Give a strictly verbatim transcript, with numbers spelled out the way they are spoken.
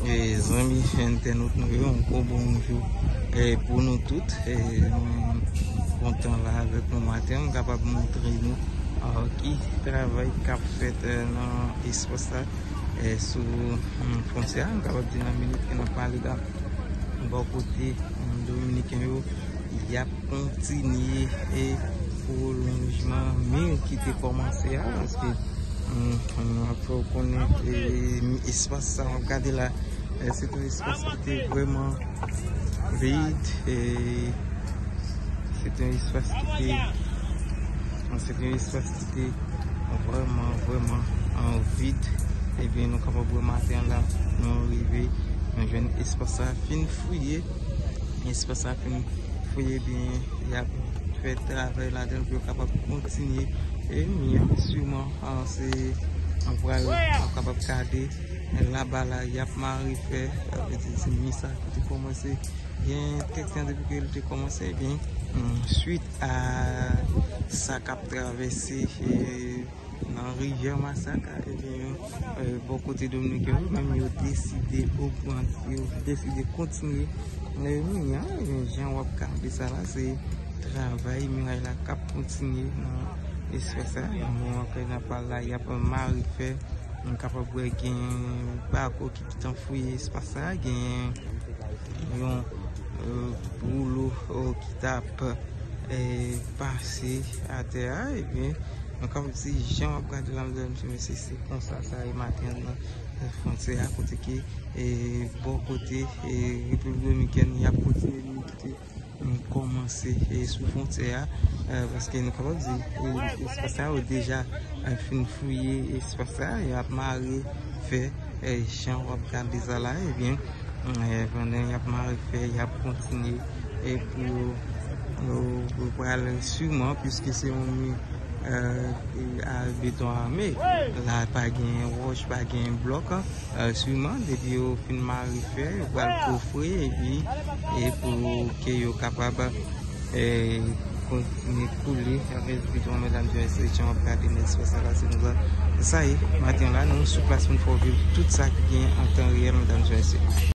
E, zanmi entènot nou yo, yon gwo bonjou, e, pou nou tout. E, nou kontan la avèk nou maten, nou kapab montre nou, a, ki travay k ap fèt, e, nan espas la, e, sou, mm, fwontyè a. Nou kapab di nan minit ke n ap pale la, bò kote, mm, dominiken yo, y ap kontinye, e, pwolonjman mi ki te kòmanse a, paske, mm, mm, m ap fè w konnen, e, espas sa w ap gade la, e, se te yon espas ki te vrèman vid, e, se te yon espas ki te, se te yon espas ki te vrèman, vrèman, e, vid. Ebyen, nou kapab wè maten an la, nou rive, nou jwenn espas sa fin fouye. Espas sa fin fouye byen, y ap fè travay ladan l pou yo kapab kontinye. E mi an, siman, a, se, an pral, an kapab gade, e, laba la, y ap mare fè, sa vle di, se mi sa ki te kòmanse gen kèk tan depi ke l te kòmanse, ebyen, mm, swit a sa k ap travèse, e, nan rivyè Masak a, ebyen, e, bò kote dominiken yo, menm yo deside ogmante, yo deside kontinye, e, mi an, ebyen, jan w ap gade sa la, se travay miray la k ap kontinye nan espas sa. Nan moman ke n ap pale la, y ap mare fè, nou kapab wè gen bako ki gentan fouye espas sa, gen yon, e, woulo, e, ki t ap, e, pase atè a, ebyen, nou kapab di, jan w ap gade la, medam, mesye, se konsa sa ye maten an nan, e, fwontyè a, kote ke, e, bò kote, e, Repiblik Dominikèn, y ap kontinye mi ki te, e, kòmanse, e, sou fwontyè a, e, paske nou kapab di, e, espas sa yo deja, e, fin fouye espas sa, y ap mare fè, e, jan w ap gade sa la, ebyen, e, pandan y ap mare fè, y ap kontinye, e, pou yo, yo, yo pral siman, piske se yon mi, e, e, a beton ame. La, pa gen wòch, pa gen blòk, e, siman, depi yo fin mare fè, yo pral kofre, epi, e pou ke yo kapab, e, kontinye koule avèk beton, medam, mesye, jan w ap gade nan espas sa la, se konsa sa ye. Maten la, nou sou plas pou n fè w viv tout sa ki gen an tan reyèl, medam, mesye.